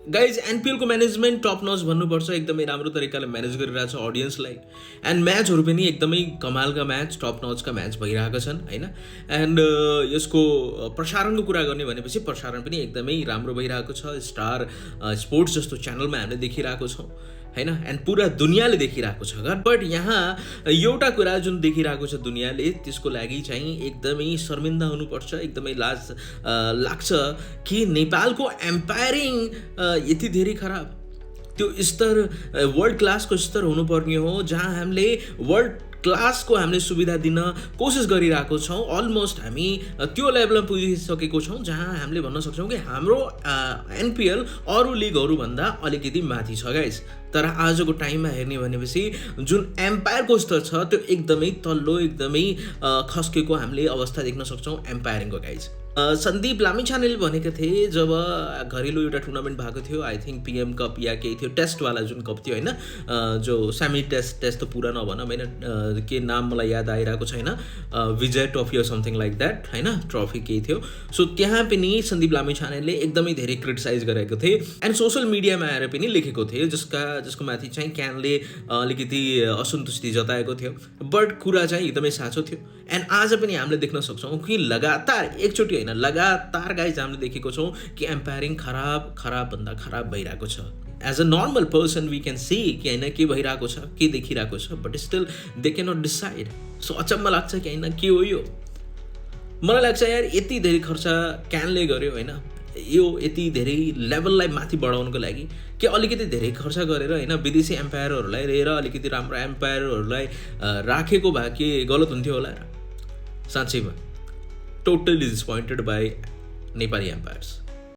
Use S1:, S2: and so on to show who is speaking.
S1: Guys एनपिएलको management top नच भन्नुपर्छ, एकदमै राम्रो तरिकाले म्यानेज गरिरहेछ अडियन्सलाई। एन्ड म्याचहरू पनि एकदमै कमालका म्याच, टप नचका म्याच भइरहेका छन् होइन। एन्ड यसको प्रसारणको कुरा गर्ने भनेपछि प्रसारण पनि एकदमै राम्रो भइरहेको छ। स्टार स्पोर्ट्स जस्तो च्यानलमा हामीले देखिरहेको छौँ होइन। एन्ड पुरा दुनियाँले देखिरहेको छ। बट यहाँ एउटा कुरा जुन देखिरहेको छ दुनियाँले, त्यसको लागि चाहिँ एकदमै शर्मिन्दा हुनुपर्छ, एकदमै लाज लाग्छ कि नेपालको एम्पायरिङ यति धेरै खराब। त्यो स्तर वर्ल्ड क्लासको स्तर हुनुपर्ने हो, जहाँ हामीले वर्ल्ड क्लासको हामीले सुविधा दिन कोसिस गरिरहेको छौँ। अलमोस्ट हामी त्यो लेभलमा पुगिसकेको छौँ जहाँ हामीले भन्न सक्छौँ कि हाम्रो एनपिएल अरू लिगहरूभन्दा अलिकति माथि छ गाइज। तर आजको टाइममा हेर्ने भनेपछि जुन एम्पायरको स्तर छ त्यो एकदमै तल्लो, एकदमै खस्केको हामीले अवस्था देख्न सक्छौँ एम्पायरिङको गाइज। सन्दीप लामिछानेले भनेको थिए जब घरेलु एउटा टुर्नामेन्ट भएको थियो, आई थिङ्क पिएम कप या केही थियो, टेस्टवाला जुन कप थियो होइन, जो सेमी टेस्ट त पुरा नभनौँ होइन, के नाम मलाई याद आइरहेको छैन, Vijay trophy or something like that होइन, ट्रफी केही थियो। सो त्यहाँ पनि सन्दीप लामिछानेले एकदमै धेरै क्रिटिसाइज गरेको थिए एन्ड सोसियल मिडियामा आएर पनि लेखेको थिए, जसको माथि चाहिँ क्यानले अलिकति असन्तुष्टि जताएको थियो। बट कुरा चाहिँ एकदमै साँचो थियो। एन्ड आज पनि हामीले देख्न सक्छौँ कि लगातार एकचोटि होइन, लगातार गाइज हामीले देखेको छौँ कि एम्पायरिङ खराब भन्दा खराब भइरहेको छ। As a normal person we can see कि होइन के भइरहेको छ, के देखिरहेको छ, but still they can not decide. So अचम्म लाग्छ कि होइन के हो यो। मलाई लाग्छ यार यति धेरै खर्च क्यानले गर्यो होइन, यो यति धेरै लेभललाई माथि बढाउनुको लागि कि अलिकति धेरै खर्च गरेर होइन विदेशी एम्पायरहरूलाई लिएर अलिकति राम्रो एम्पायरहरूलाई राखेको भए के गलत हुन्थ्यो होला र। साँच्चैमा totally disappointed by Nepali empires.